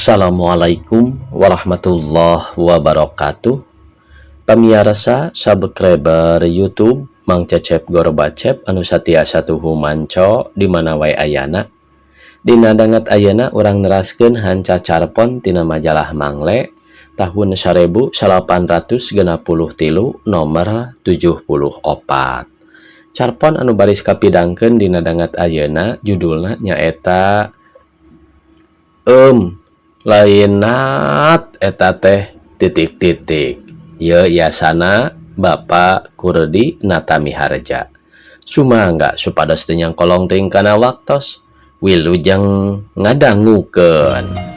Assalamualaikum warahmatullahi wabarakatuh. Pamiarsa subscriber YouTube Mang Cecep Gorbacep anu satiasa tuhu manco di mana wae ayana. Dina danget ayeuna urang neraskeun hanca carpon tina majalah Mangle tahun 1863 nomor 74. Carpon anu baris kapidangkeun dina danget ayeuna judulna nyaeta lain nat eta teh titik-titik. Ieu yasana Bapak Kurdi Natamiharja. Sumangga supados teu nyangkolong teuing kana waktos wilujeng ngadangukeun.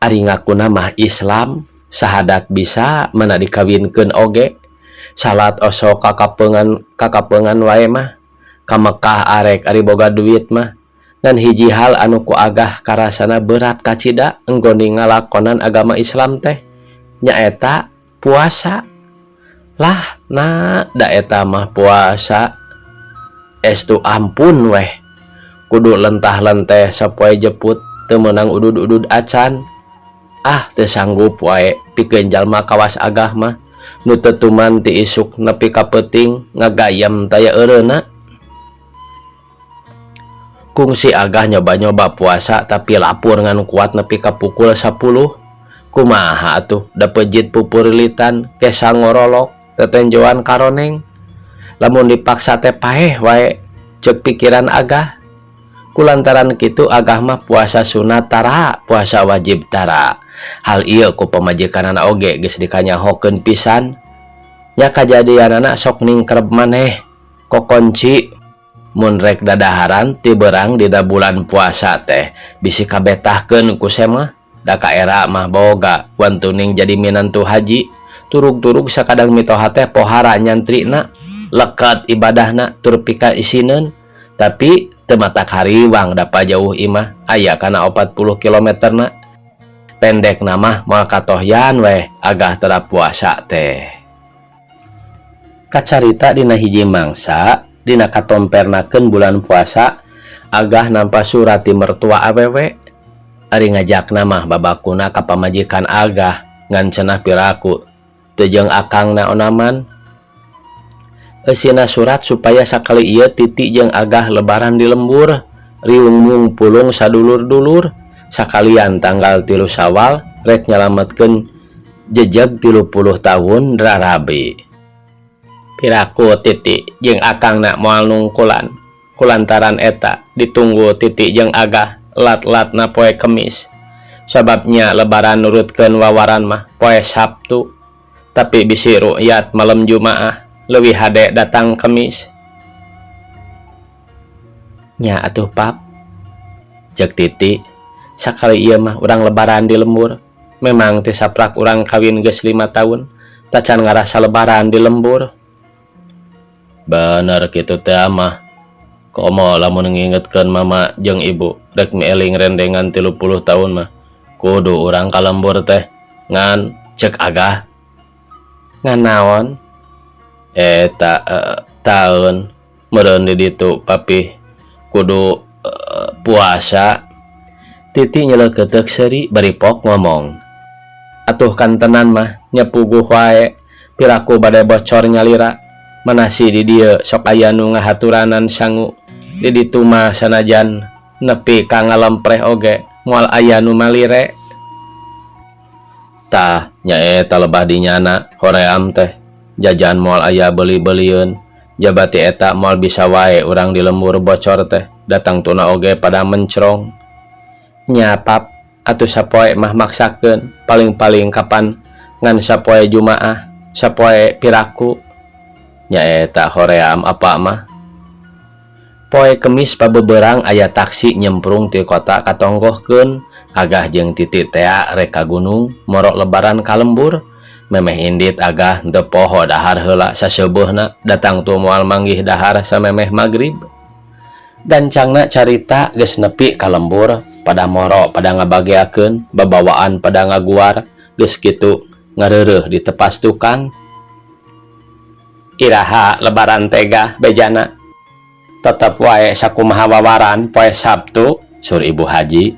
Ari ngakuna mah Islam sahadat bisa mana dikawinkeun oge salat osok kakapeungan wae mah ka Mekah arek ari boga duit mah dan hiji hal anu ku agah karasana berat kacida enggoni ngalakonan agama Islam teh nyaeta puasa lah na da eta mah puasa estu ampun weh kudu lentah-lenteh sapoe jeput teu meunang udud-udud acan ah teu sanggup wae pikeun jalma kawas agah mah nu teu tuman ti isuk nepi ka peuting ngagayam taya eureuna kungsi agah nyoba-nyoba puasa tapi lapur ngan kuat nepi ka pukul 10 kumaha atuh da pejit pupurilitan kesa ngorolok tetenjoan karoneng lamun dipaksa teh paeh wae ceuk pikiran agah kulantaran kitu agah mah puasa sunat tara puasa wajib tara hal ieu ku pamajikanana oge geus dikanyahokeun pisan nya kajadianana sok ningkreb maneh kokonci mun rek dadaharan ti berang dina bulan puasa teh bisi kabetahkeun ku semah da kaera mah boga wantuning jadi minantu haji turug-turug sakadang mitoha teh pohara nyantrina lekat ibadahna tur pika isineun tapi teu matak hariwang dapa jauh imah aya kana 40 kilometer na pendek nama moal katohyan weh agah tara puasa teh kacarita dina hiji mangsa dina katompernakeun bulan puasa agah nampa surat ti mertua awewe ari ngajakna mah babakuna ka pamajikan agah ngan cenah piraku teu jeung akangna onaman eusina surat supaya sakali ieu Titi jeung agah lebaran di lembur riung mung pulung sadulur-dulur sakalian tanggal 3 Syawal rek nyalametkeun jejeg 30 tahun rarabi piraku Titi jeung akangna moal nungkulan kulantaran eta ditunggu Titi jeung agah lat-latna poe Kemis sababnya lebaran nurutkeun wawaran mah poe Sabtu tapi bisi ru'yat malam Jumaah leuwih hade datang Kemis nya atuh pap ceuk Titi sakali ieu mah urang lebaran di lembur memang ti saprak urang kawin geus 5 tahun tacan ngarasa lebaran di lembur bener kitu teh mah komo lamun ngingetkeun mama jeung ibu rek mieling rendengan 30 tahun mah kudu urang ka lembur teh ngan ceuk agah ngan naon eta taun meureun di ditu papih kudu puasa Titi nyeleukeuteuh seuri bari pok ngomong atuh kantenan mah nyapuguh wae piraku bade bocor nyalira manasi di dieu sok aya nu ngahaturanan sangu di ditu mah sanajan nepi ka ngalempreh oge moal aya nu malire tah nyaeta lebah dinyana hoream teh jajan moal aya beuli-beulieun jabati eta moal bisa wae urang di lembur bocor teh datang tuna oge pada mencrong nya pap atuh sapoe mah maksakeun paling-paling kapan ngan sapoe Jumaah sapoe piraku nyaeta hoream apa mah poe Kemis pabeberang aya taksi nyemprung ti kota katonggohkeun agah jeung Titi tea rek ka gunung morok lebaran ka lembur memeh indit agah teu poho dahar heula saseubeurna datang tu moal manggih dahar samemeh magrib gancangna carita geus nepi ka lembur pada moro pada ngabageakeun babawaan pada ngaguar Geus kitu ngareureuh di tepas tukang. Iraha lebaran teh, Gah, bejana? Tetep wae sakumaha wawaran poe Sabtu, saur Ibu Haji.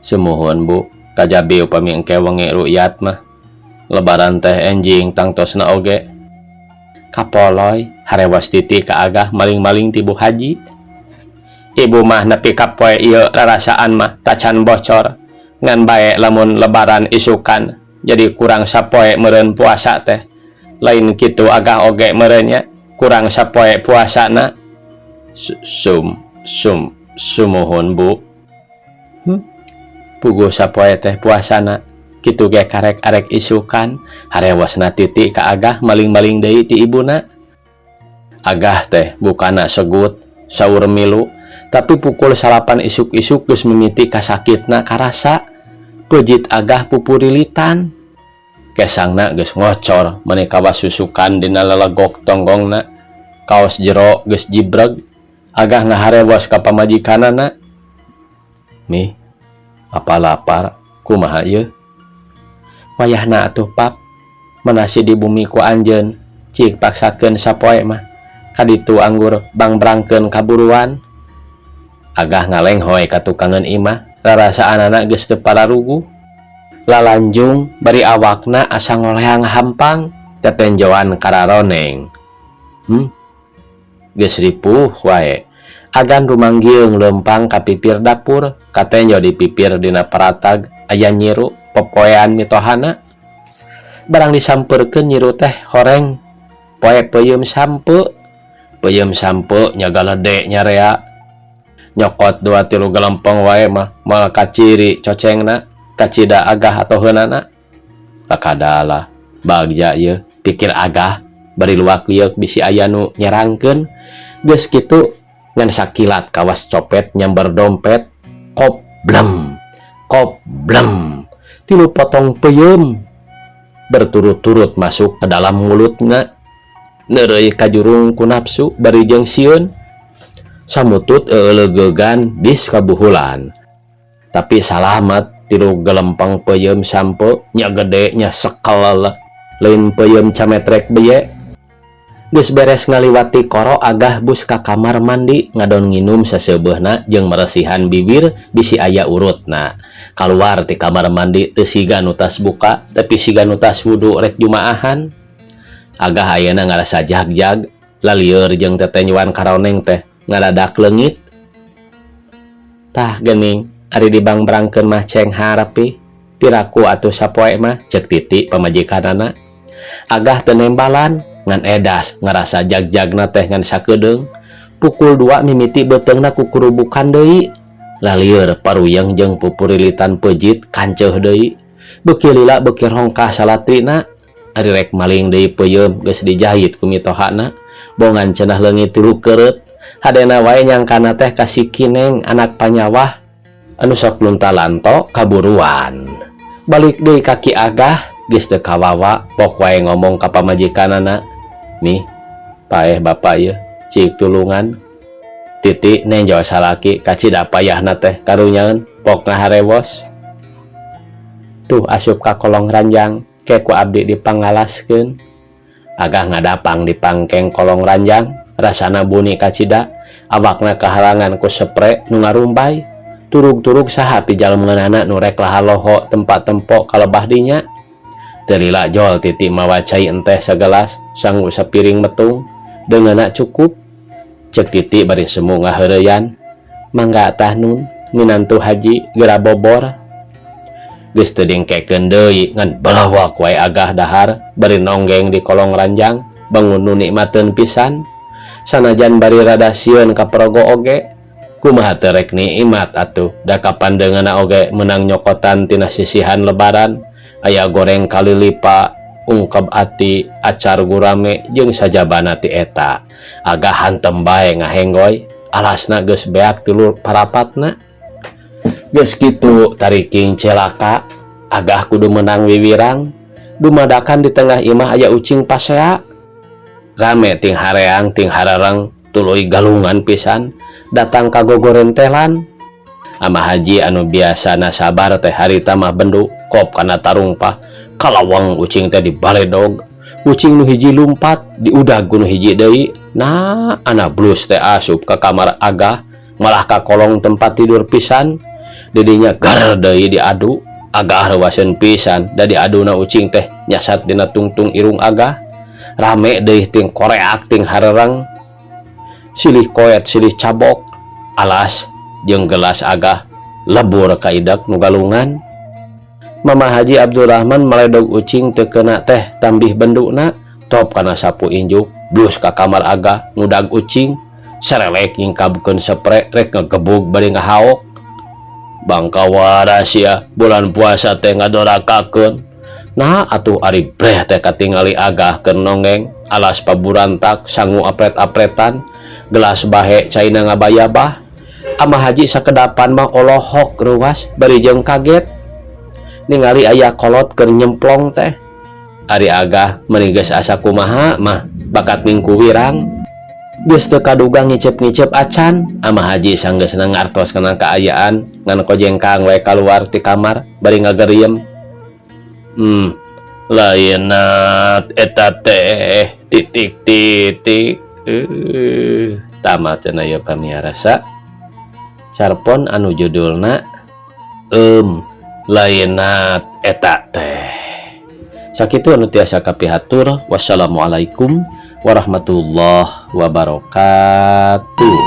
Sumuhun, Bu, kajabi upami engke wengi rukyat mah. Lebaran teh enjing tangtosna oge. Kapoloy, harewos Titi ka Agah maling-maling ti Bu Haji. Ibu mah nepi ka poe ieu rarasaan mah tacan bocor. Ngan bae lamun lebaran isukan jadi kurang sapoe meureun puasa teh. Lain kitu Agah oge meureun nya, kurang sapoe puasana. Sum sum sumuhun, Bu. Puguh sapoe teh puasana. Kitu ge karek arek isukan, harewosna Titi ka Agah maling-maling deui ti ibuna. Agah teh bukana segut, saur milu, tapi pukul 9 isuk-isuk geus mimiti kasakitna karasa. Pejit Agah pupurilitan. Kesangna geus ngocor meuni kawas susukan dina lelegok tonggongna. Kaos jero geus jibreg. Agah ngaharewos ka pamajikanana. Mi, apa lapar? Kumaha ieu? Wayahna atuh, Pap. Manasi di bumi ku anjeun. Cik paksakeun sapoe mah. Kaditu anggur bangbrangkeun kaburuan. Agah ngalenghoy ka tukangeun imah, rarasaanana geus teu pararuguh. Lalanjung bari awakna asa ngoleang hampang, tetenjoan kararoneng. Geus ripuh wae. Agan rumanggiung leumpang ka pipir dapur, katenjo di pipir dina paratag aya nyiru popoean mitohana. Barang disampeurkeun nyiru teh horeng poe peuyeum sampeu. Peuyeum sampeu nya galede nyarea. Nyokot dua tilu gelempeng wae mah moal kaciri cocengna, kacida Agah atoheunana. Lakadalah bagja ieu, pikir Agah bari luak lieuk bisi aya nu nyerangkeun. Geus kitu ngan sakilat kawas copet nyamber dompet. Koblem koblem, tilu potong peuyeum berturut-turut masuk ke dalam mulutna. Neureuy kajurung ku nafsu bari jeung sieun. Samutut euleugeugan bis kabuhulan, tapi salamet. Tilu gelempeng peuyeum sampeu nya gede nya sekel, lain peuyeum cametrek beye. Geus beres ngaliwati koro, Agah bus ka kamar mandi ngadon nginum saseubeuhna jeung meresihan bibir bisi aya urutna. Kaluar ti kamar mandi teu siga nu tas buka, tapi siga nu tas wudu rek jumaahan. Agah ayeuna ngarasa jagjag, lalieur jeung tetenjoan karoneng teh ngadadak leungit. Tah geuning, ari dibangbrangkeun mah ceng harapi. Piraku atuh sapoe mah, ceuk Titi pamajikanana. Agah teu nembalan, ngan edas ngarasa jagjagna teh ngan sakedeung. Pukul 2 mimiti beuteungna kukurubukan deui. Lalieur paruyeng jeung pupurilitan pejit kanceuh deui. Beuki lila beuki rongkah salatrina. Ari rek maling deui peuyeum geus dijahit ku mitohana. Bongan cenah leungit tilu keureut. Hadena wae nyangkana teh ka si Kineng, anak panyawah anu sok lunta-lanto kaburuan. Balik deui ka Ki Agah geus teu kawawa, pok wae ngomong ka pamajikanana. Nih, paeh bapak ieu, cik tulungan. Titi nenjo salaki kacida payahna teh karunyaeun, pok ngaharewos. Tuh asup ka kolong ranjang, ke ku abdi dipangalaskeun. Agah ngadapang di pangkeng kolong ranjang, rasana buni kacida, awakna kahalangan ku sepre nu ngarumbay. Turug-turug saha pijalmeunana nu rek lahaloho tempat tempo kalebah dinya. Teu lila jol Titi mawa cai enteh sagelas, sangu sapiring metung, deungeunna cukup. Ceuk Titi bari semu ngaheureyan. Mangga tah, Nun, minantu Haji geura bobor. Geus teu dingkekeun deui, ngan balawak wae Agah dahar bari nonggeng di kolong ranjang, bangun nu nikmateun pisan. Sanajan bari rada sieun kaperogo oge, kumaha teu rek nikmat atuh, da kapandeungeunna oge meunang nyokotan tina sisihan lebaran. Aya goreng kalilipa, ungkep ati, acar gurame jeung sajabana ti eta. Agah hantem bae ngahenggoy, alasna geus beak tilu parapatna. Geus kitu tariking celaka, Agah kudu meunang wiwirang. Dumadakan di tengah imah aya ucing pasea. Rame ting hareang ting harareng tuluy galungan pisan datang ka gogorentelan. Ama Haji anu biasana sabar teh harita mah bendu kop kana tarungpah kalawang ucing teh dibaledog. Ucing nu hiji lumpat diudag ku nu hiji deui. Nah, ana blus teh asup ka kamar Agah, malah ka kolong tempat tidur pisan. Didinya gar deui diadu. Agah reuwaseun pisan da diaduna ucing teh nyasat dina tungtung irung Agah. Rame deui ting koreak ting harerang. Silih koet silih cabok. Alas jeung gelas Agah lebur ka idek nu galungan. Mama Haji Abdurrahman maledog ucing teu keuna teh tambih benduna top kana sapu injuk blus ka kamar Agah ngudag ucing sarelek nyingkabkeun sepre rek ngegebug bari ngahaok. Bangka waras sia bulan puasa teh ngadorakakeun. Nah atuh ari breh teh katingali Agah keur nonggeng alas paburantak sangu apret-apretan gelas bahe caina ngabayabah. Ama Haji sakedapan mah olohok reuwas bari jeung kaget ningali aya kolot keur nyemplong teh. Ari Agah meuni geus asa kumaha mah bakat mingku wirang. Geus teu kaduga ngiceup-ngiceup acan. Ama Haji sanggeusna ngartos kana kaayaan ngan kojengkang we kaluar ti kamar bari ngageriem. Lainat eta teh titik titik. Tamat cenah ieu pamiarsa. Carpon anu judulna lainat eta teh. Sakitu anu tiasa kapihatur. Wassalamualaikum warahmatullahi wabarakatuh.